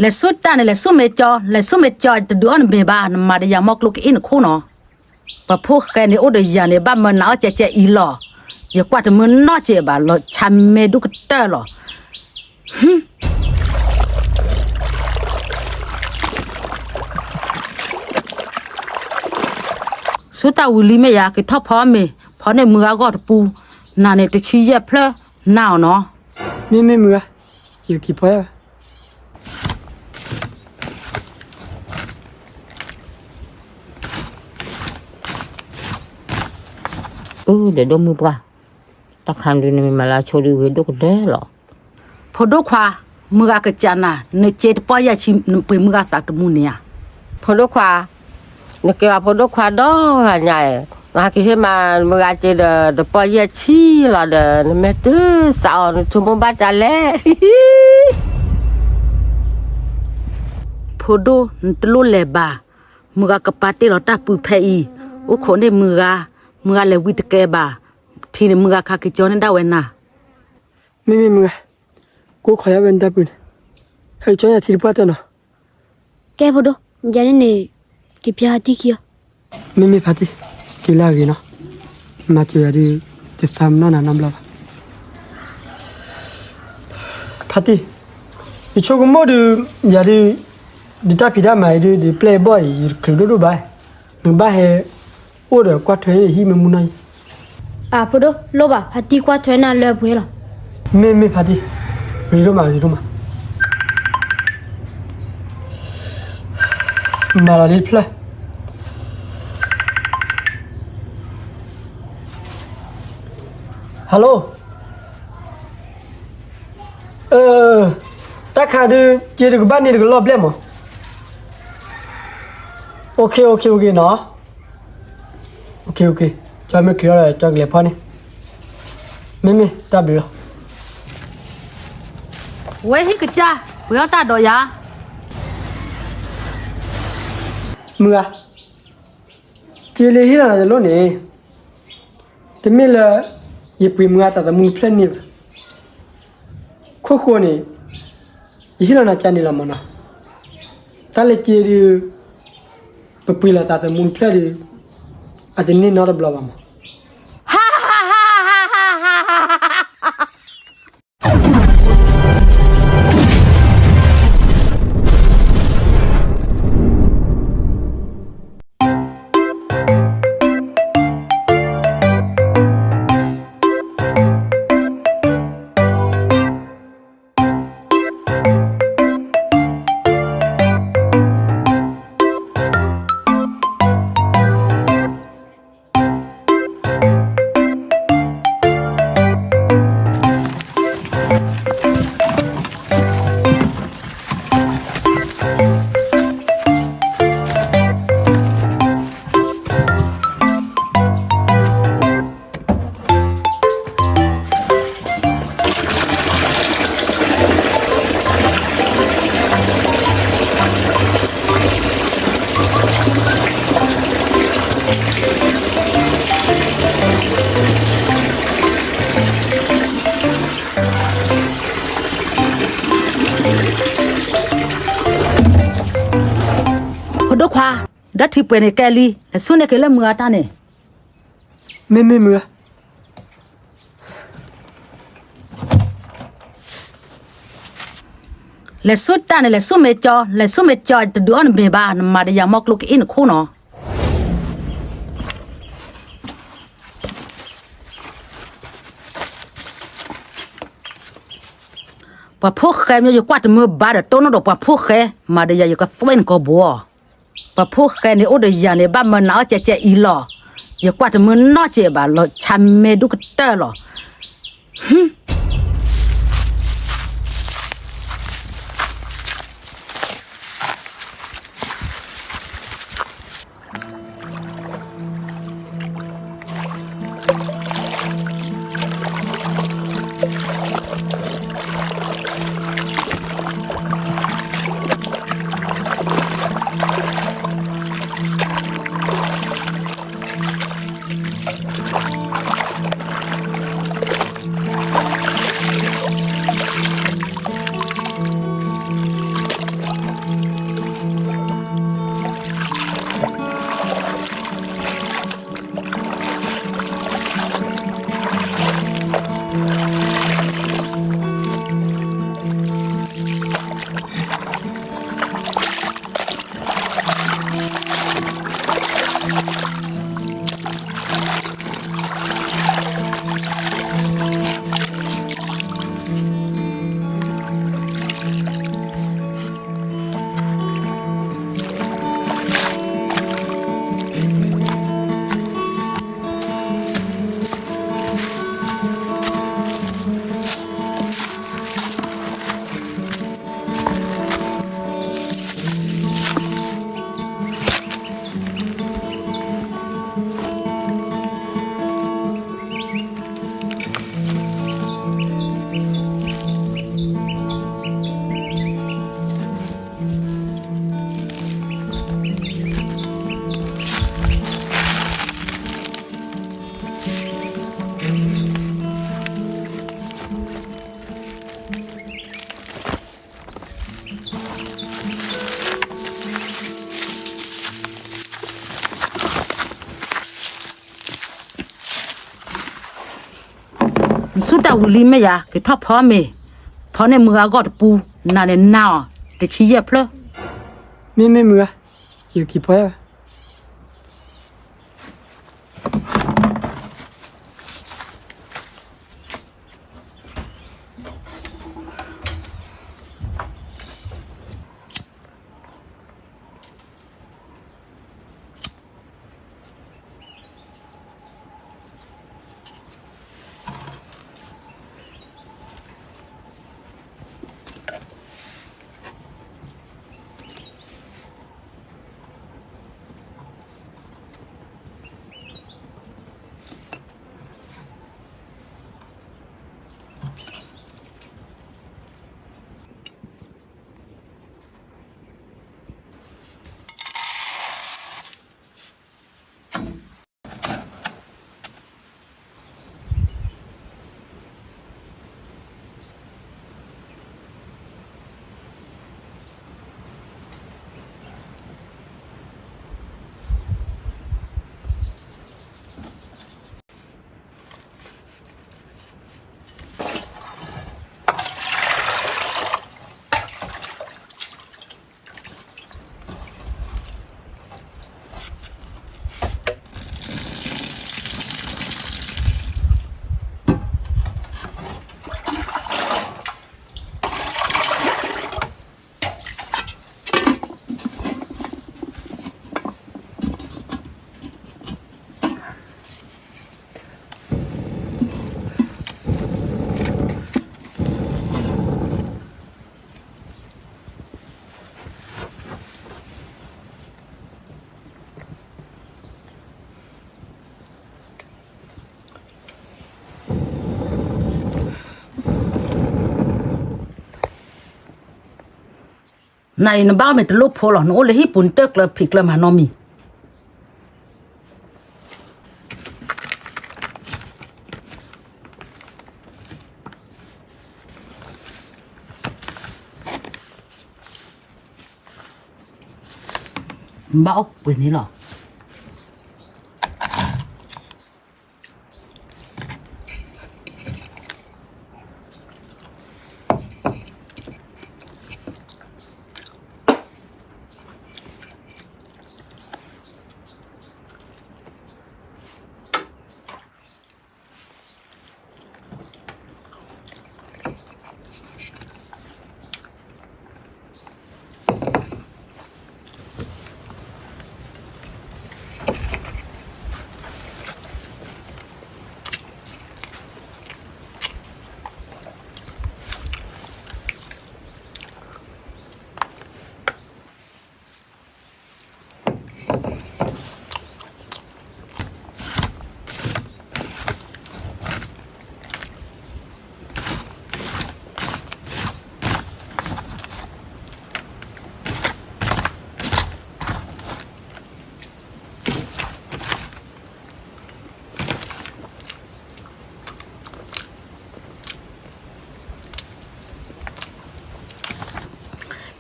လဲၤဆူတၢ်န့ၣ် လဲၤဆူမဲာ်ကၠီ, လဲၤဆူမဲာ်ကၠီ တဒုးအီၣ်နမ့ၤဘၣ်, နမၤဒီးယၤမီကျိကအ့ၣ်နခိၣ်နီၤ. ပှၤဖိၣ်ဃဲန့ၣ်အိၣ်ဒီးယၤန့ၣ် ဘၣ်မၢနၤအီၣ်ကဲကဲအံၤလီၤ. ယကွၢ်တမၢနီၢ်ကဲဘၣ်, လီၤဆါမဲဒူၣ်ကတၢၢ်လီၤ. ဆူတၢ်ဝံၤလံမ့ၢ်ယၤ က့ၤထီၣ်ဖီမ့ၤ, ဖီန့ၢ်မုၢ်ဂၤဂီၢ်တပူၤ, နၤန့ၣ်တဆံယဲၢ်ဖျၢၣ်နၤအီၤနီၤ. မ့မ့ၢ်မုၢ်ဂၤ, ယက့ၤဖီယဲၢ်ဘၣ်. အၢ ဒီးဒိၣ်မုၢ်ပှၢ်, တၢ်ခါဒုးနမ့ၢ်မၤလၢဆိဒုးဂ့ၤဒိၣ်ကတၢၢ်လီၤ. ဖိဒိၣ်ခွါ, မုၢ်ဂၤကစၢ်နၤ, နစ့တပီၢ်ယဲၢ်ဆံ နပှ့ၤမုၢ်ဂၤသးတမူန့ၣ်ဧါ. ဖိဒိၣ်ခွါ, နကဲဘၣ်ဖိဒိၣ်ခွါဒီဂၤညါအံၤ, နဟဲက့ၤဟ့ၣ်မးမုၢ်ဂၤစ့ဒီး တပီၢ်ယဲၢ်ဆံလီၤဒီး နမ့ၢ်တုၤသးအီၤ နဆိကမိၣ်ဘၣ်တၢ်လဲၣ်. ဖိဒိၣ် နတလိၣ်လဲၤဘၣ်, မုၢ်ဂၤကပာ်တ့ၢ်လီၤတၢ်ပုၢ်ဖဲအံၤ, အိၣ်ခိးန့ၢ်မုၢ်ဂၤ, မုၢ်ဂၤလဲၤဝံၤတကဲဘၣ်, ထံၣ်န့ၢ်မုၢ်ဂၤခါက့ၤကၠီန့ၢ်ဒၣ်ဝဲနၤ. မ့မ့ၢ်မုၢ်ဂၤ, ကိးခီယါဝဲနတၢ်ပုၢ်န့ၣ်, ဟဲကၠီယၤထံတပှၢ်တၢၢ်နီၤ. ကဲဖိဒိၣ်, ယၤန့ၣ်န့ၣ်, က့ၤဖျါဟးထံခံအီၤ. မ့မ့ၢ်ဖါတံၢ်, က့ၤလၢအဂ့ၤနီၤ, မၤစၢၤယၤဒုး, တသးမနီၢ်နၤနီတဘျီဘၣ်. ဖါတံၢ်, ယဆိကမိၣ်ဒုး, ယၤဒုး, ဒုးတၢ်ဖံးတၢ်မၤအံၤဒုး ဒုးပျဲၢ်ဘီၣ်အံၤ ယတချုးဒိၣ်ဒိၣ်ဘၣ်, နကဘၣ်ဟဲ, အိၣ်ဒီးကွၢ်ထွဲဟံၣ်မ့ၢ်မူနီၢ်ယံၤ. အၢ ဖိဒိၣ်, လိၣ်ဘၣ်, ဖါတံၢ်ကွၢ်ထွဲနၤလၢပှဲၤလီၤ. မ့မ့ၢ်ဖါတံၢ်, ဂ့ၤဒိၣ်မး ဂ့ၤဒိၣ်မး. မၤလီၤလံတဖျၢၣ်. Hello. တၢ်ခါဒုး စ့တကဘၣ်န့ၢ်တကလီၢ်ဘျဲၣ်မး. အိၣ်ခ့ အိၣ်ခ့ အိၣ်ခ့နီၤ. အိၣ်ခ့ အိၣ်ခ့, ကၠီမ့ၢ်ချုးအီၤဒီး ကၠီကလဲၤဖီန့ၣ်. မ့မ့ၢ်တၢ်ဘျုးလီၤ. ဝဲဟံၣ်ကစၢ်, ပှ့ၤအီၣ်တၢ်ဒီးယၤ. မုၢ်ဂၤ, စ့လၢဟ့ၣ်လီၤနၤတလိၣ်န့ၣ်, တမ့ၢ်လၢ ယပှ့ၤမုၢ်ဂၤသးသမူတဖျၢၣ်န့ၣ်ဘၣ်. ခိၣ်ဃိန့ၣ်, ယဟ့ၣ်လီၤနၤကန့ၣ်လီၤမးနီၤ. တၢ်လၢစ့ဒုး, ပပှ့ၤလီၤသးသမူတဖျၢၣ်ဒုး, အတန့ၢ်နီတဘျီဘၣ်မး. ဖိဒိၣ်ခွါ, ဒီးထံပှဲၤန့ၣ်ကဲလံ, လဲၤဆူန့ၢ်က့ၤလၢမုၢ်ဂၤတၢ်န့ၣ်. မ့မ့ၢ်မုၢ်ဂၤ. လဲၤဆူတၢ်န့ၣ် လဲၤဆူမဲာ်ကၠီ, လဲၤဆူမဲာ်ကၠီ တဒုးအီၣ်နမ့ၤဘၣ်, နမၤဒီးယၤမီကျိကအ့ၣ်နခိၣ်နီၤ. ပှၤဖိၣ်ဃဲမ့ၢ် ယကွၢ်တမုာ်ဘၣ်ဒီး တိၢ်နီၣ်ဒီးပှၤဖိၣ်ဃဲ, မၤဒီးယၤ ယကသွဲၣ်နကိာ်ဘိအီၤ. ပှၤဖိၣ်ဃဲန့ၣ် အိၣ်ဒီးယၤန့ၣ် ဘၣ်မၢနၤအီၣ်ကဲကဲအံၤလီၤ. ယကွၢ်တမုာ်နီၢ်စဲးဘၣ်, လီၤဆါမဲဒူၣ်ကတၢၢ်လီၤ. ဝံၤလံမ့ၢ်ယၤ က့ၤထီၣ်ဖီမ့ၤ, ဖီန့ၢ်မုၢ်ဂၤအဂီၢ်တပူၤ, နၤန့ၣ်နၤအီၤ တဆံယဲၢ်ဖျၢၣ်. မ့မ့ၢ်မုၢ်ဂၤ, ယက့ၤဖီယဲၢ်ဘၣ်. နၤအံၤနဘၣ်မ့ၢ်တလိၣ်ဖိလီၤ, နအိၣ်လၢဟံၣ်ပူၤနတၢၢ်ကျၢၤဖံးကျၢၤမၤနီတမံၤ. ဘၣ်အိၣ်ပှဲၤန့ၣ်လီၤ. ဟ့ၣ်အ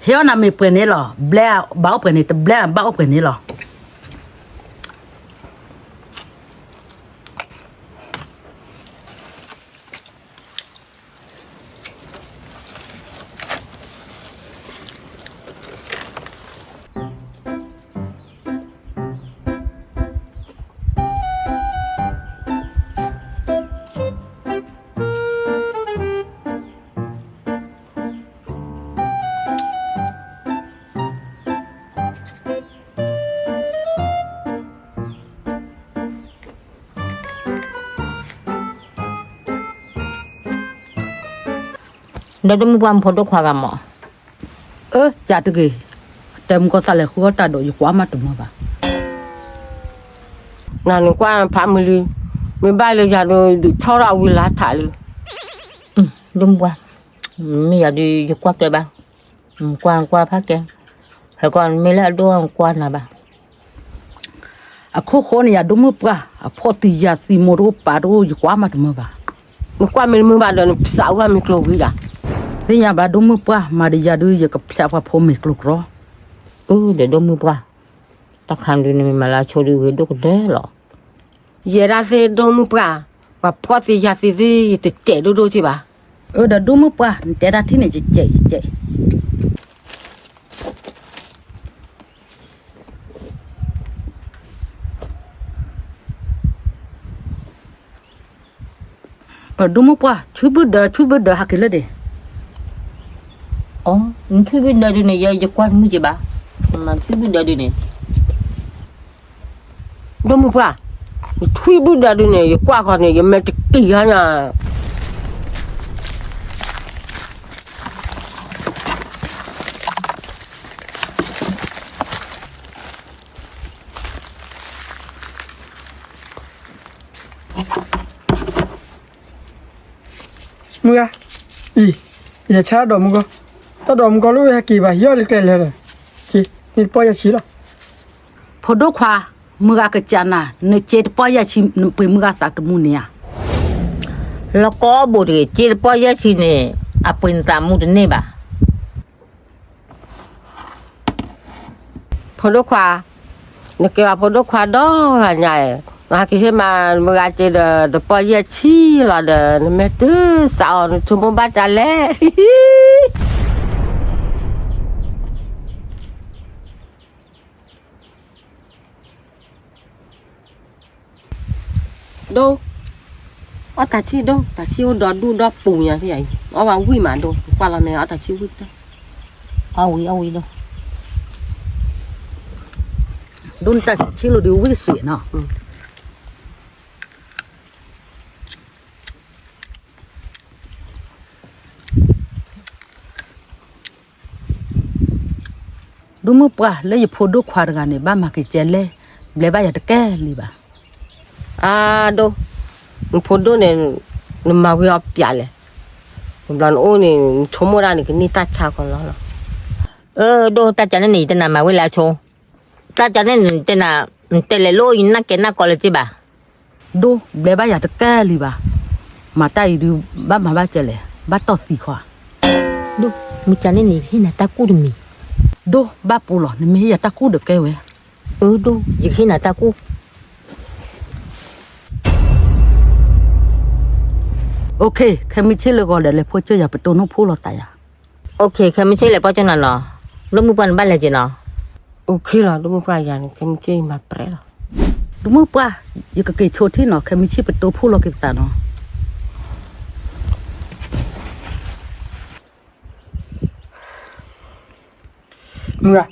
ီၣ်နၤမ့ၢ်ပှဲၤန့ၣ်လီၤ, ဘျဲဘၣ်အိၣ်ပှဲၤန့ၣ်, တဘျဲဘၣ်အိၣ်ပှဲၤန့ၣ်လီၤ. ဒီးဒိၣ်မုၢ်ပှၢ်မူခိၣ်ဒိၣ်ခွါဂၤမး, အၢ ကးတဂ့ၤ, တဲမူကီၢ်သးလဲၤဃုအီၣ်တၢ်ဒိး ယကွၢ်မးတမုာ်ဘၣ်. နနကွၢ်ဖးမုၢ်လံ, မ့ၢ်ဘၣ်လၢယၤဒီး ဒုးဆီထီၣ်အဝံလါထးလံ. ဒိၣ်မုၢ်ပှၢ်, မ့ၢ်ယၤဒုးယကွၢ်ကဲဘၣ်, ကွၢ်ကွၢ်ဖးကဲ, ဟဲကီးမ့ၢ်လၢအဒိၣ်ကွၢ်နၤဘၣ်. အခိၣ်ဃိန့ၣ် ယၤဒိၣ်မုၢ်ပှၢ်, အဖိသံယၤသံမိၢ်တအိၣ်ပၢ်တအိၣ် ယကွၢ်မးတမုာ်ဘၣ်. နကွၢ်မ့ၢ်တမုာ်ဘၣ်ဒီး နပစးဝဲမ့ၢ်ကျိၤဝံၤဒၣ်. သ့ၣ်ညါဘၣ်ဒိၣ်မုၢ်ပှၢ်, မၤဒီးယၤဒုး ယကဖျးပှၤဖိမ့ၢ်ကျိၤကြီ. အၢ ဒီးဒိၣ်မုၢ်ပှၢ်, တၢ်ခါဒုးနမ့ၢ်မၤလၢအဆိဒုးဂ့ၤဒိၣ်ကတၢၢ်လီၤ. ယဲဒၣ်သ့ၣ်ဒိၣ်မုၢ်ပှၢ်, ပှၤဖှီၣ်သ့ယၤသ့သ့ ယတစဲးဒိၣ်ဒိၣ်က့ဘၣ်. အၢ ဒီးဒိၣ်မုၣ်ပှၢ် နတဲတၢ်ထံၣ်န့ၣ် ယစဲးယစဲး. ဒိၣ်မုၣ်ပှၢ် ဆွံဘုဒၢ ဆွံဘုဒၢ ဟးက့ၤလၢဒ့ၣ်. အိ နဆွံဘုဒၢဒုန့ၣ် ယ ယကွၢ်တမုာ်က့ဘၣ်, နမၤဆွံဘုဒၢဒုန့ၣ်. ဒိၣ်မုၣ်ပှၢ်, နဆွံဘုဒၢဒုန့ၣ် ယကွၢ်ဃီန့ၣ် ယမဲာ်တကံၢ်ဟါညါ. မုၢ်ဂၤ, အံၤ, ယဆါတၢ်ဒိးမူကီၢ်, တၢ်ဒိးမူကီၢ်လၢဝဲဟဲက့ၤဘၣ် ဟံးအီၣ်လၢကျဲလၢာ်ဒီး, က့ၤ, န့ၢ်တပီၢ်ယဲၢ်ဆံလီၤ. ဖိဒိၣ်ခွါ, မုၢ်ဂၤကစၢ်နၤ, နက့ၤတပီၢ်ယဲၢ်ဆံ နပှ့ၤမုၢ်ဂၤသးတမူန့ၣ်ဧါ. လီၤကီဘိးတဂ့ၤ, က့ၤတပီၢ်ယဲၢ်ဆံန့ၣ် အပှ့ၤနသးမူတန့ၢ်ဘၣ်. ဖိဒိၣ်ခွါ, နကဲဘၣ်ဖိဒိၣ်ခွါဒီဂၤညါအံၤ, နဟဲက့ၤဟ့ၣ်မးမုၢ်ဂၤစ့ဒီး တပီၢ်ယဲၢ်ဆံလီၤဒီး နမ့ၢ်တုၤစးအီၤ နဆိကမိၣ်ဘၣ်တၢ်လဲၣ်. ဒိၣ်, အီၣ်တၢ်ဆံၣ်ဒိၣ်, တၢ်ဆံၣ်အိၣ်ဒီဒူၣ်ဒီပူၤညါ, အီၣ်ဝံၤမးဒိၣ်, ကွၢ်လီၤမ့ၢ်အီၣ်တၢ်ဆံၣ်ဝံၤတၢ်, အီၣ်ဝံၤအီၣ်ဝံၤဒိၣ်. ဒိၣ်နတၢ်ဆံၣ်လိာ်ဒုးဝံၣ်စံးနီၤ. ဒိၣ်မုၢ်ပှၢ်လၢယဖိဒိၣ်ခွါတဂၤန့ၣ် ဘၣ်မၤက့ၤကဲလဲၣ်, ဘျဲဘၣ်ယၤတကဲလံဘၣ်. အါဒိၣ်, နဖိဒိၣ်န့ၣ် နမၤဝံၤအီၤပျးလဲၣ်, ဘျီနအိၣ်န့ၣ် နဆိကမိၣ်ဒၣ်န့ၣ် ကန့ၢ်တၢ်ဆါကီးလီၤလီၤ. အၢ ဒိၣ်တၢ်ကၢန့ၣ်န့ၣ် ယတနၤမၤဝံၤလၢအဆိ, တၢ်ကၢန့ၣ်န့ၣ် နတဲနၤ, နတဲလဲၤလိၣ်ယနၢ်ကဲနၢ်ကီလၢၤက့ဘၣ်. ဒိၣ်ဘျဲဘၣ်ယၤတကဲလံဘၣ်, မၤတၢ်အံၤဒုး ဘၣ်မၤဘၣ်ကဲလဲၣ်, ဘၣ်တီၢ်သံခွါ. ဒိၣ်, မုၢ်ကၢန့ၣ်န့ၣ် ဟ့ၣ်နၤတၢ်ကူၣ်တမံၤ. ဒိၣ်ဘၣ်ပူၤလီၤ, နမ့ၢ်ဟ့ၣ်ယၤတၢ်ကူၣ်ဒီးကဲဝဲ. အၢဒိၣ်, ယကဟ့ၣ်နၤတၢ်ကူၣ်. OK, ခဲမုၢ်ဆ့ၣ်လၢဂီၤဒီး လဲၤဖီၣ်ကၢၢ်ယၤ ပတိၢ်နီၣ်ဖှိၣ်လိာ်သးယၤ. OK, ခဲမုၢ်ဆ့ၣ်လဲၤဖီၣ်ကၢၢ်နၤနီၤ, ဒိၣ်မုၢ်ပှၢ်နဘၣ်လဲၤက့ၤနီၤ. OK လီၤ, ဒိၣ်မုၢ်ပှၢ်ယၤန့ၣ် ခဲမုၢ်ဆ့ၣ်ယမၤပြဲးလီၤ. ဒိၣ်မုၢ်ပှၢ်, ယကက့ၤဆိထံၣ်နီၤ, ခဲမုၢ်ဆ့ၣ်ပတိၢ်ဖှိၣ်လိာ်က့ၤပသးနီၤ. မုၢ်ဂၤ,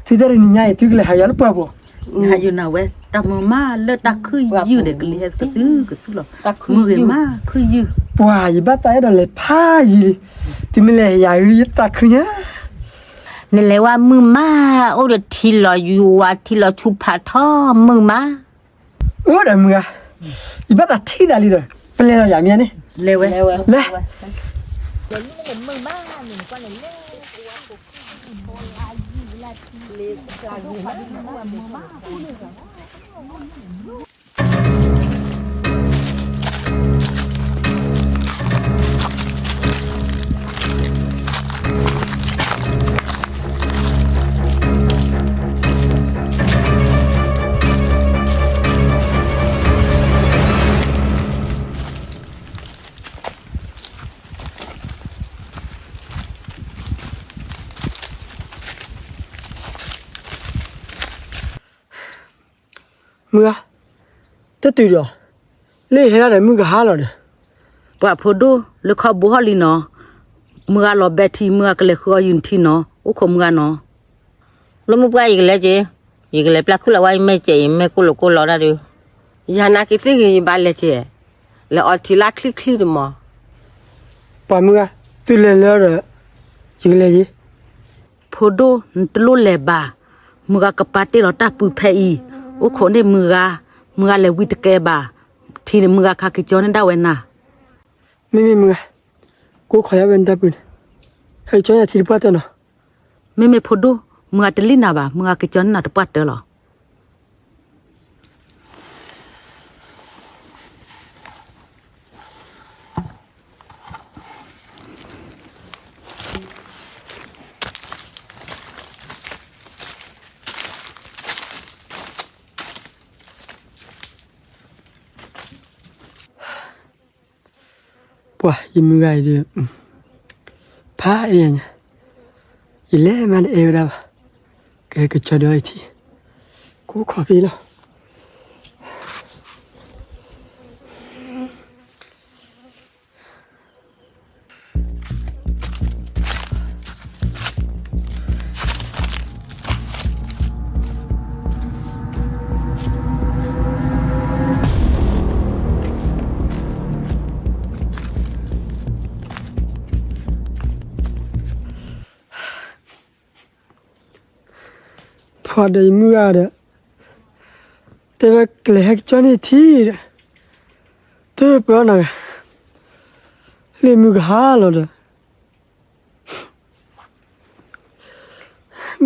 သုတၢ်တနံၤညါအံၤ သုကလဲၤဟးယွၤလၢပှၢ်ပူၤ. ဟးယွၤနၤဝဲ, တၢ်မုာ်မးလၢတၢ်ခုၣ်ယုၢ်ဒီး ကလဲၤဟဲကသုကသုလီၤ. မုာ်ဂ့ၤမးခုၣ်ယုၢ်. ပှၤယဘၣ်သးအဲၣ်ဒိးလဲၤဖးယံၤလံ, သုမ့ၢ်လဲၤယၤဂ့ၤယတၢ်ခုၣ်ညါ. နလဲၤဝဲမုာ်မး, အိၣ်ဒီးထံလီၤယွၤ ထံလီၤဆူဖးထီ မုာ်မး. အိၣ်ဒီးမုၢ်ဂၤ, ယဘၣ်သးထံၣ်သးလံဒီး ပလဲၤလီၤယၤမ့ၢ်န့ၣ်. လဲၤဝဲ, လဲၤ. မုၢ်ဂၤ, တတုၤဒီး, လၢယဟဲဒၣ်ဒီးမုၢ်ကဟါလီၤဒီး. ပှၤဖိဒိၣ်လၢခီဘိဟီၣ်လံနီၤ, မုၢ်ဂၤလီၤဘဲထံ မုၢ်ဂၤကလဲၤဃုအီၣ်ယုၢ်နထံနီၤ, အိၣ်ခိးမုၢ်ဂၤနီၤ. လၢမုၢ်ပှၢ်ယကလဲၤက့ၤ, ယကလဲၤပျၢ်ခုၣ်လီၤဝဲယမဲာ်ကဲး ယမဲာ်ကိၢ်လိာ်ကိၢ်လီၤဒၣ်ဒုး. ယၤနာ်က့ၤသ့ၣ်ဂ့ၤ ယဘၣ်လဲၤက့ၤ, လဲၤအီထံလၢချံချံတမီၤ. ပှၤမုၢ်ဂၤ, သုလဲၤလၢဒီး, ယကလဲၤယ့ၣ်. ဖိဒိၣ်နတလိၣ်လဲၤဘၣ်, မုၢ်ဂၤကပာ်တ့ၢ်လီၤတၢ်ပူၤဖဲအံၤ, အိၣ်ခိးန့ၢ်မုၢ်ဂၤ, မုၢ်ဂၤလဲၤဝံၤတကဲဘၣ်, ထံန့ၣ်မုၢ်ဂၤခါက့ၤကၠီန့ၢ်ဒၣ်ဝဲနၤ. မ့မ့ၢ်မုၢ်ဂၤ, ကိးခီယၤဝဲနတၢ်ပူၤန့ၣ်, ဟဲကၠီယၤထံတပှၢ်တၢၢ်နီၤ. မ့မ့ၢ်ဖိဒိၣ်, မုၢ်ဂၤတလံၣ်နၤဘၣ်, မုၢ်ဂၤက့ၤကၠီန့ၢ်နၤတပှၢ်တၢၢ်လီၤ. ယမုၢ်ဂၤအံၤဒီး ဖးအံၤညါ, ယလဲၤမးတအဲၣ်ဝဲဒၣ်ဘၣ်, ကဟဲက့ၤကၠီဒီးအံၤထံ, ကိးခီၣ်ဖံးလီၤ. ဖီဒီးယမုၢ်ဂၤဒီး တဲဝဲကလဲၤဟဲက့ၤကၠီန့ၢ်ထံဒီး တပၢၢ်နီၤဂၤ, လၢမုၢ်ကဟါလီၤဒီး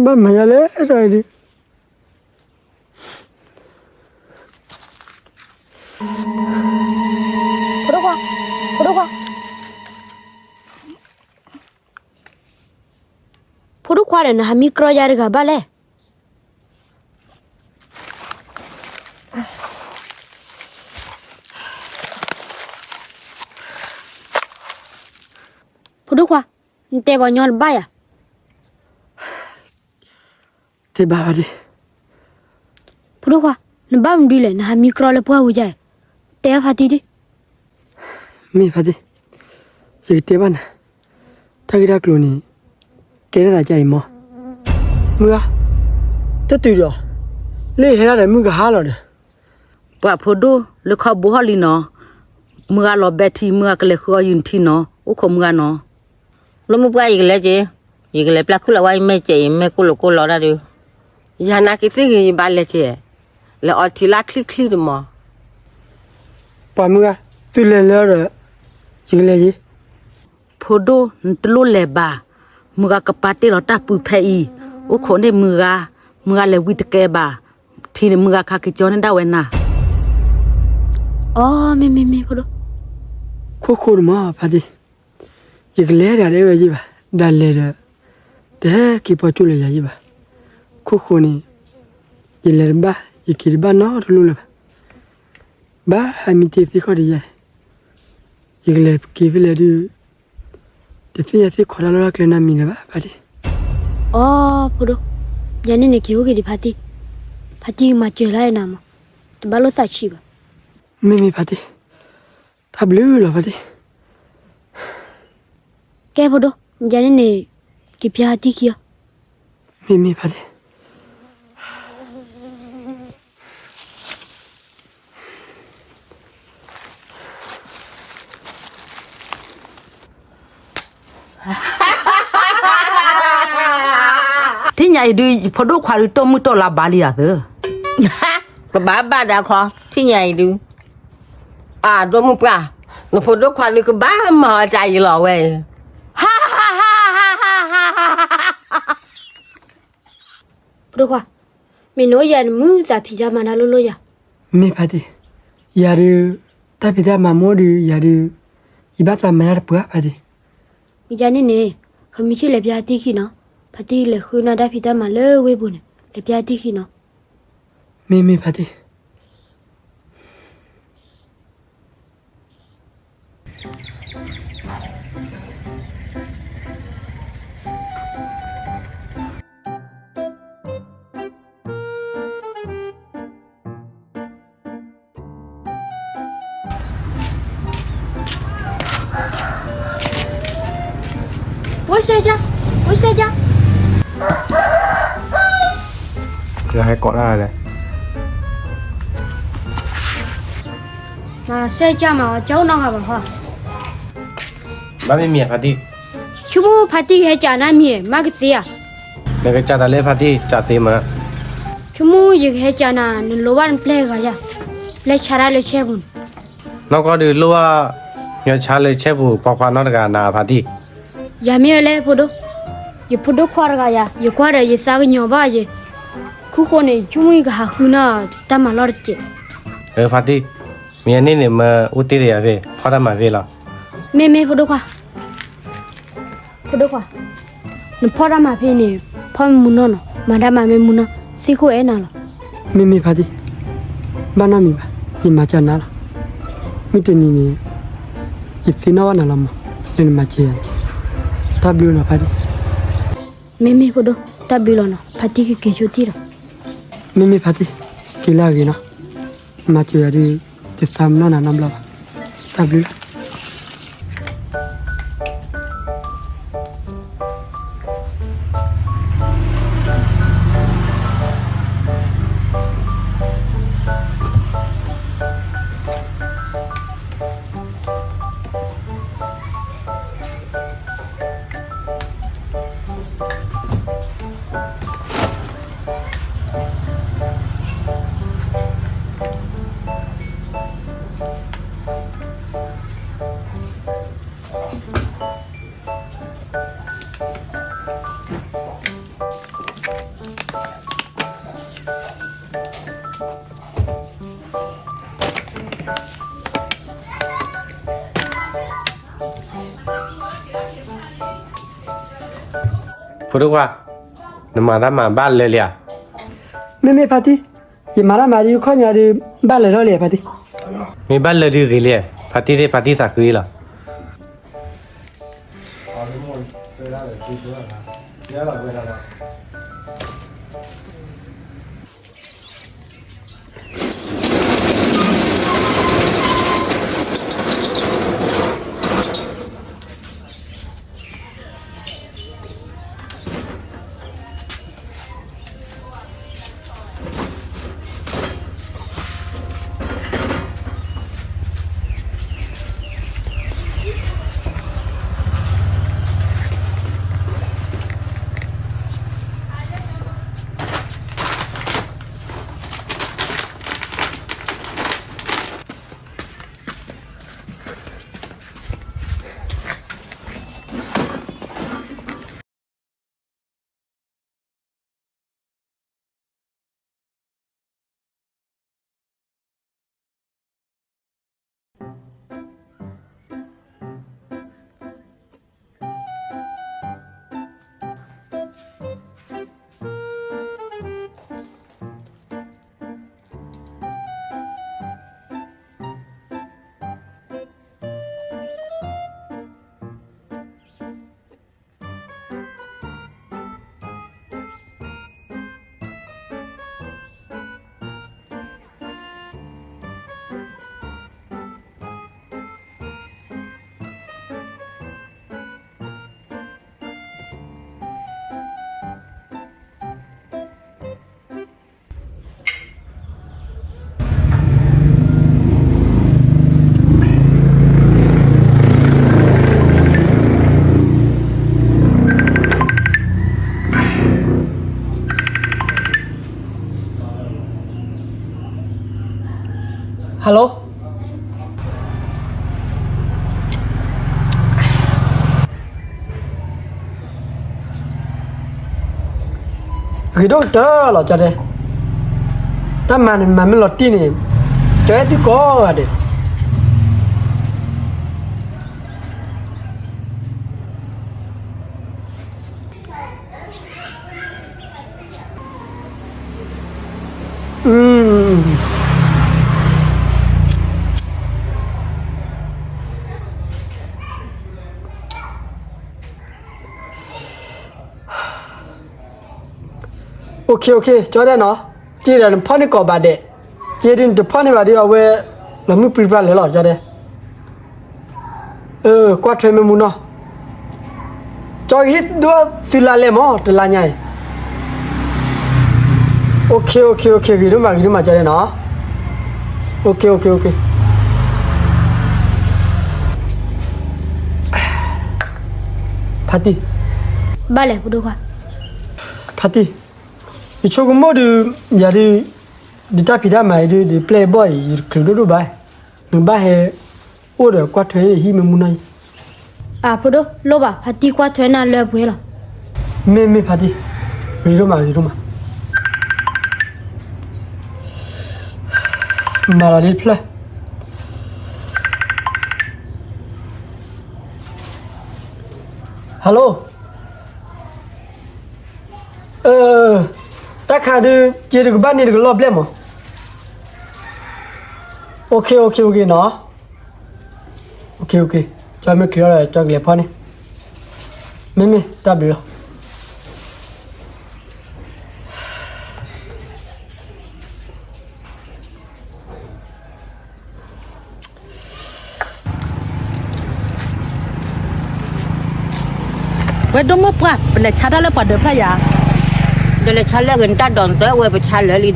ဘၣ်မၤယၤလဲၣ်တၢ်အံၤဒုး. ဖိဒိၣ်ခွါ, ဖိဒိၣ်ခွါဒီး နဟးမံကြီယၤတဂၤဘၣ်လဲၣ်. ဖိဒိၣ်ခွါ, နတဲပှၤညီတဘၣ်ယၤ. တဲဘၣ်ဖါတံၢ်. ဖိဒိၣ်ခွါ, နဘၣ်မနုၤလဲၣ် နဟးမံကြီလၢပှၢ်ပူၤယၤ, တဲဖါတံၢ်ဒုး. မ့ၢ်ဖါတံၢ်, ယကတဲဘၣ်နၤ, တၢ်ဂ့ၢ်တၢ်ကျိၤန့ၣ် ကဲထီၣ်သးကအံၤမး. မုၢ်ဂၤ, တတုၤဒီး လၢဟဲဒၣ်ဒီးမုၢ်ကဟါလီၤဒီး ပှၤဖိဒိၣ်လၢခီဘိဟီၣ်လံနီၤ, မုၢ်ဂၤလီၤဘဲထံ မုၢ်ဂၤကလဲၤဃုအီၣ်ယုာ်နထံနီၤ, အိၣ်ခိးမုၢ်ဂၤနီၤ. လၢမုၢ်ပှၢ်ယကလဲၤက့ၤ, ယကလဲၤပျၢ်ခုၣ်လၢဝဲယမဲာ်ကဲးအံၤ မဲာ်ကိၢ်လိာ်ကိၢ်လီၤဒၣ်ဒုး, ယဟးနၤက့ၤသ့ၣ်ဂ့ၤ ယဘၣ်လဲၤက့ၤ, လဲၤအီထံလၢချံချံတမီၤ. ပှၤမုၢ်ဂၤ, သုလဲၤလၢဒီး ယကလဲၤယ့ၣ်. ဖိဒိၣ်နတလိၣ်လဲၤဘၣ်, မုၢ်ဂၤကပာ်တ့ၢ်လီၤတၢ်ပူၤဖဲအံၤ, အိၣ်ခိးန့ၢ်မုၢ်ဂၤ, မုၢ်ဂၤလဲၤဝံၤတကဲဘၣ်, ထံန့ၣ်မုၢ်ဂၤခါက့ၤကၠီန့ၢ်ဒၣ်ဝဲနၤ. အီ မ့ၢ်မ့ၢ်မ့ၢ်ဖိဒိၣ်, ခိၣ်ဃိန့ၣ်မးဖါတံၢ်, ယကလဲၤဒီးတအဲၣ်ဝဲယ့ၣ်ဘၣ်, ဒၣ်လဲာ်ဒီး တဟဲက့ၤပီၣ်ကၠိၣ်လၢယၤယ့ၣ်ဘၣ်. ခိၣ်ဃိန့ၣ် ယလဲၤတဘၣ် ယက့ၤတဘၣ်နီတလိၣ်လၢၤဘၣ်. ဘၣ်ဟးမံတ့ၢ်သ့ၣ်ခီၣ်တယါ, ယကလဲၤက့ၤဖဲလဲၣ်ဒုး တသ့ၣ်ညါသ့ၣ်ခီတၢ်လီၢ်တၢ်ကျဲနီတမံၤလၢၤဘၣ်ဖါတံၢ်. အီ ဖိဒိၣ်, ယၤန့ၣ်န့ၣ်က့ၤအိၣ်က့ၤဒံးဖါတံၢ်, ဖါတံၢ်ကမၤစၢၤလၢနၤမး, တဘၣ်လိၣ်သးဆံးဘၣ်. မ့ၢ်မ့ၢ်ဖါတံၢ်, တၢ်ဘျုးလီၤဖါတံၢ်. ကဲဖိဒိၣ်, ယၤန့ၣ်န့ၣ် က့ၤဖျါဟးတံၢ်ခံအီၤ. မ့ၢ်မ့ၢ်ဖါတံၢ်. ထံၣ်ညါအံၤဒုး ယဖိဒိၣ်ခွါဒုး တိၢ်မုၢ်တိၢ်လါဘၣ်လံယၤသၢ, ကဘၣ်ဘၣ်ဒၣ်ခီ, ထံၣ်ညါအံၤဒုး, အဒိၣ်မုၢ်ပှၢ်, နဖိဒိၣ်ခွါဒုးကဘၣ်မၤအီၤတၢ်အံၤလီၤဝဲ. ဖိဒိၣ်ခွါ, မ့ၢ်နအိၣ်ယၤနမုာ်သးဖံးတၢ်မၤတၢ်လိၣ်လိၣ်ယၤ. မ့ၢ်ဖါတံၢ်, ယၤဒုး, တၢ်ဖံးတၢ်မၤမ့ၢ်အိၣ်ဒုး ယၤဒုး, ယဘၣ်သးမၤတၢ်တပှၢ်ဖါတံၢ်. မ့ၢ်ယၤန့ၣ်န့ၣ်, ဖမံဆ့ၣ်လဲၤပျၢ်ဟးတံၢ်ခံနီၤ, ဖါတံၢ်လဲၤဃုနၢ်တၢ်ဖံးတၢ်မၤလၢဝ့ၢ်ပူၤန့ၣ် လဲၤပျၢ်ဟးတံၢ်ခံနီၤ. မ့ၢ်မ့ၢ်ဖါတံၢ်. ဝဲစဲကါ, ဝဲစဲကါ, ဟဲကိးဒၣ်လဲၣ်. မၤစဲကါမၤအီၤ ကၠီနီၢ်ဂၤဘၣ်ဟီ. ဘၣ်မ့ၢ်မံၤဧါဖါတံၢ်. ဆိကမိၣ်ဖါတံၢ်ကဟဲကၠးနၤမံၤ မ့ၢ်ကသ့ဧါ. နကကၠးတၢ်လၢဖါတံၢ် ကၠးသ့မး. ဆိကမိၣ်ယကဟဲကၠးနၤ နလိၣ်ဘၣ်နပျဲၢ်ဂၤယၤ, ပျဲၢ်ဆါတၢ်လၢဆဲပူၤန့ၣ်. နီၢ်ကီၢ်ဒုးလိၣ်ဘၣ် ညီဆါလၢဆဲပူၤ ပိာ်ခွါနီတဂၤနၤဖါတံၢ်. ယၤမ့ၢ်ဝဲလဲၣ်ဖိဒိၣ်, ယဖိဒိၣ်ခွါတဂၤယၤ ယကွၢ်ဒီးယသးကညီၤဘၣ်ယဲ. ခိၣ်ဃိန့ၣ် ဆိကမိၣ်ယကဟးဃုနၢ်တၢ်မၤလီၢ်တက့ၢ်. အၢ ဖါတံၢ်, မ့ၢ်အန့ၣ်န့ၣ် မၢအိၣ်တ့ၢ်ဒီးယၤဖဲ ဖီၣ်တၢ်မၤဖဲလီၤ. မ့ၢ်မ့ၢ်ဖိဒိၣ်ခွါ, ဖိဒိၣ်ခွါ, နဖီၣ်တၢ်မၤဖဲန့ၣ် ဖီၣ်မ့ၢ်မုၢ်နီၢ်နီၤ, မၤတၢ်မၤမ့ၢ်မုၢ်နီၢ်, သ့ၣ်ခိၣ်အဲၣ်နၤလီၤ. မ့ၢ်မ့ၢ်ဖါတံၢ်, ဘၣ်နီတမံၤဘၣ်, ယမၤကၠးနၤလီၤ. မုၢ်တနံၤန့ၣ် ယသ့ၣ်နီၣ်ဘၣ်နၤလီၤမး, လၢနမၤစၢၤယၤန့ၣ်, တၢ်ဘျုးနီၤဖါတံၢ်. မ့မ့ၢ်ဖိဒိၣ်, တၢ်ဘျုးလီၤနီၤ, ဖါတံၢ်ကက့ၤဆိတံၢ်လီၤ. မ့မ့ၢ်ဖါတံၢ်, က့ၤလၢအဂ့ၤနီၤ, မၤစၢၤယၤဒုး, တသးမနီၣ်နၤနီတဘျီဘၣ်, တၢ်ဘျုးလီၤ. ဖိဒိၣ်ခွါ, နမၤတၢ်မၤဘၣ်လၢာ်လံဧါ. မ့မ့ၢ်ဖါတံၢ်, ယမၤတၢ်မၤဒုးခီၣ်ညါဒုး, ဘၣ်လၢာ်ထီၣ်လံဧါဖါတံၢ်. မ့ၢ်ဘၣ်လၢာ်ဒုးဂ့ၤလံ, ဖါတံၢ်သ့ၣ်ဖါတံၢ်သးကွံလီၤ. Hello. ဂ့ၤဒိၣ်ကတၢၢ်လီၤ ကၠီတဲ, တၢ်မၤန့ၣ် မၤမ့ၢ်လီၤတံၢ်န့ၣ်, ကၠီအဲၣ်သုကိးဂၤဒဲး. အိၣ်ခ့ အိၣ်ခ့ ကၠီတဲနီၤ, က့ဒီးနဖီၣ်န့ၢ်ကိးဘၣ်ဒဲး, က့ဒုးနတဖီၣ်န့ၢ်ဘၣ်ဒီး အဝဲလီၤမုၢ်ပြံပြါလၢာ်လီၤ ကၠီတဲ. ကွၢ်ထွဲမ့ၢ်မူနီၤ, ကၠီကဟ့ၣ်ဒိၣ်သုလါလဲမၢ် တလါညါအံၤ. အိၣ်ခ့ အိၣ်ခ့ အိၣ်ခ့ ဂ့ၤဒိၣ်မး ဂ့ၤဒိၣ်မး ကၠီတဲနီၤ. အိၣ်ခ့ အိၣ်ခ့ အိၣ်ခ့. ဖါတံၢ်, ဘၣ်လဲၣ်ဖိဒိၣ်ခွါ. ဖါတံၢ်, ယဆိကမိၣ်ဒုး, ယၤဒုး, ဒ်တၢ်ဖံးတၢ်မၤအံၤဒုး ဒ်ပျဲၢ်ဘီၣ်အံၤ ယတချုးဒိၣ်ဒိၣ်ဘၣ်, နကဘၣ်ဟဲအိၣ်ဒီးကွၢ်ထွဲဟံၣ်မ့ၢ်မူနီၤအံၤ. အၢ ဖိဒိၣ်, လိၣ်ဘၣ် ဖါတံၢ်ကွၢ်ထွဲနၤလၢအပှဲၤလီၤ. မ့ၢ်မ့ၢ်ဖါတံၢ်, ဂ့ၤဒိၣ်မး ဂ့ၤဒိၣ်မး. မၤလီၤဒ်တဖျၢၣ်. Hello. တၢ်ခါဒုး က့ဒုးကဘၣ်န့ၢ်တကလီၢ်ဘျဲၣ်မး. အိၣ်ခ့ အိၣ်ခ့ အိၣ်ခ့နီၤ. ကဲ, ကၠီမ့ၢ်ချုးထီၣ်ဒီး ကၠီကလဲၤဖီန့ၣ်, မ့မ့ၢ်တၢ်ဘျုးလီၤ. ဝဲဒိၣ်မိၢ်ပှၢ် ပလဲၤဆါတၢ်လၢပှၤဒၢးဖျၢၣ်ယၤ, ဒီးလဲၤဆါလၢဂ့ၤနတၢ်ဒိးနတၢ်ဝဲပဆါလၢာ်လံဒီး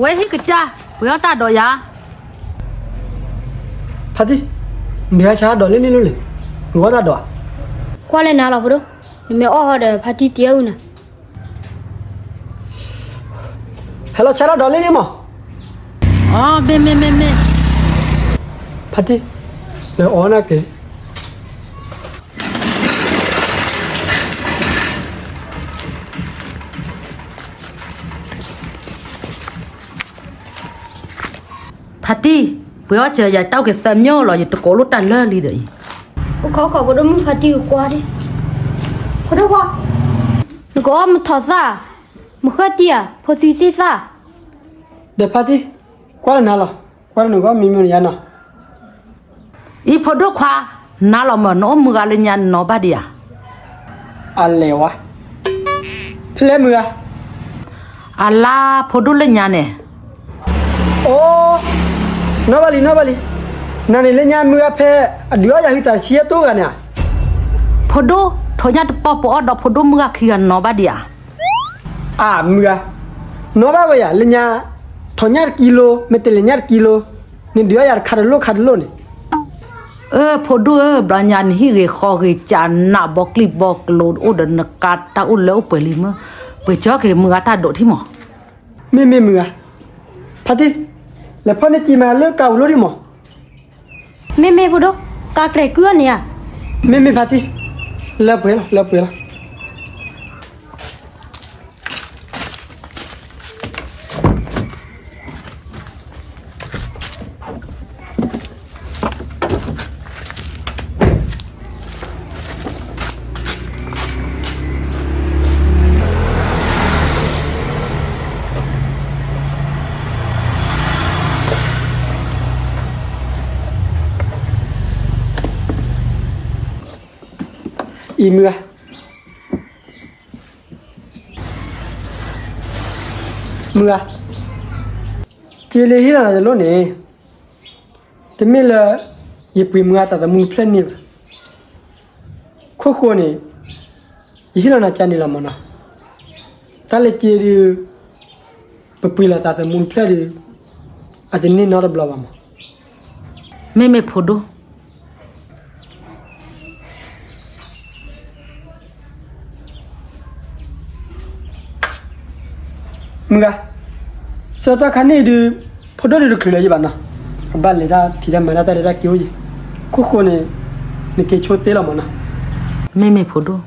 ဝဲဟံၣ်ကစၢ် ပှ့ၤအီၣ်တၢ်ဒိးယၤ. ဖါတံၢ်, နဟဲဆါဒိးလၢန့ၣ်လၢန့ၣ်, ပှ့ၤအီၣ်တၢ်ဒိးဧါ. ကွၢ်လၢနၤလီၤဖိဒိၣ်, နမ့ၢ်အီၣ်ဟီဒီး ဖါတံၢ်တ့အုၣ်နၤ. ဟဲလီၤဆါတၢ်ဒိးလၢန့ၣ်မး. အီ မ့ၢ်မ့ၢ်မ့ၢ်မ့ၢ်. ဖါတံၢ်, လၢအီၣ်နၤက့ၤ ဖါတံၢ်, ပှ့ၤအီၣ်စၢၤယၤတၢ်အိၣ်က့ၤသၢမၠိလီၤ, ယတကိးလိၣ်တၢ်လၢာ်လံဒီးအံၤ. အိၣ်ခိးခိး ဖိဒိၣ်မုၣ်ဖါတံၢ်ကကွၢ်ဒံး, ဖိဒိၣ်ခွါ, နကအီၣ်မထီၣ်သၣ်, မဃၢၣ်တံၢ်ဧါ, ဖိသံသ့ၣ်သၣ်. ဒီးဖါတံၢ်, ကွၢ်လၢနၤလီၤ, ကွၢ်လၢနဂီၢ်မံမံနၤယါနီၤ. အံၤဖိဒိၣ်ခွါ, နၤလီၤမၢ် နအိၣ်မုၢ်ဂၤလၢညါနီၤဘၣ်ဒံးဧါ. အလဲၤဝါ, ဖဲလဲၣ်မုၢ်ဂၤ. အလါဖိဒိၣ်လၢညါန့ၣ်. အိ, နီၢ်ဘၣ်လံ နီၢ်ဘၣ်လံ, နၤန့ၣ်လၢညါမုၢ်ဂၤဖဲ အဒုးအီၣ်ယၤဟုသးတဆံယဲၢ်တိၢ်ဂၤန့ၣ်ဧါ. ဖိဒိၣ်, ထိးညၣ်တပီၢ်ပအီၣ်ဒီးဖိဒိၣ်မုၢ်ဂၤခံဂၤနီၤဘၣ်ဒံးဧါ. အမုၢ်ဂၤ, နီၢ်ဘၣ်ဝဲယၤလၢညါ, ထိးညၣ်တကံလိ, မ့ၢ်တလဲၤညၣ်တကံလိ, နဒုးအီၣ်ယၤတခါတလိၣ်ခါတလိၣ်န့ၣ်. အၢ ဖိဒိၣ်ဧၢ, ဘျီညါနဟံၣ်ဂ့ၤဃီဂ့ၤ ကနးဘီကျံၣ်ဘီကျိအိၣ်ဒီးနကါတၢ်အိၣ်လၢအိၣ်ပှဲၤလံမ့ၢ်, ပှ့ၤကၠီက့ၤမုၢ်ဂၤတၢ်ဒိးထံၣ်မး. မ့မ့ၢ်မုၢ်ဂၤ, ဖါတံၢ်, လဲၤဖီၣ်န့ၢ်ကံမၤလၢကါပူၤလီၤဒံးမး. မ့မ့ၢ်ဖိဒိၣ်, ကါကြဲးကုအီၤန့ၣ်ဧါ. မ့မ့ၢ်ဖါတံၢ်, လၢပှဲၤလီၤ လၢပှဲၤလီၤ. အံၤမုၢ်ဂၤ, မုၢ်ဂၤ, စ့လၢဟ့ၣ်လီၤနၤတလိၣ်န့ၣ်, တမ့ၢ်လၢ ယပှ့ၤမုၢ်ဂၤတၢ်သမူတဖျၢၣ်န့ၣ်ဘၣ်. ခိၣ်ဃိန့ၣ် ယဟ့ၣ်လီၤနၤကန့ၣ်လီၤမးနီၤ. တၢ်လၢစ့ဒုး ပပှ့ၤလီၤတၢ်သမူတဖျၢၣ်ဒုး အတန့ၢ်နီတဘျီဘၣ်မး. မ့မ့ၢ်ဖိဒိၣ် မုၢ်ဂၤ, ဆၢကတီၢ်ခါန့ၣ်ဒုး ဖိဒိၣ်ဒုးတချုးလၢၤယဘၣ်နီၤ, ကဘၣ်လဲၤတၢ်ဖံးတၢ်မၤတၢ်တၢ်ဒဲးတၢ်က့ၤအိၣ်ယံၤ, ခိၣ်ဃိန့ၣ် နက့ၤဆိသ့လီၤမးနီၤ. မ့မ့ၢ်ဖိဒိၣ်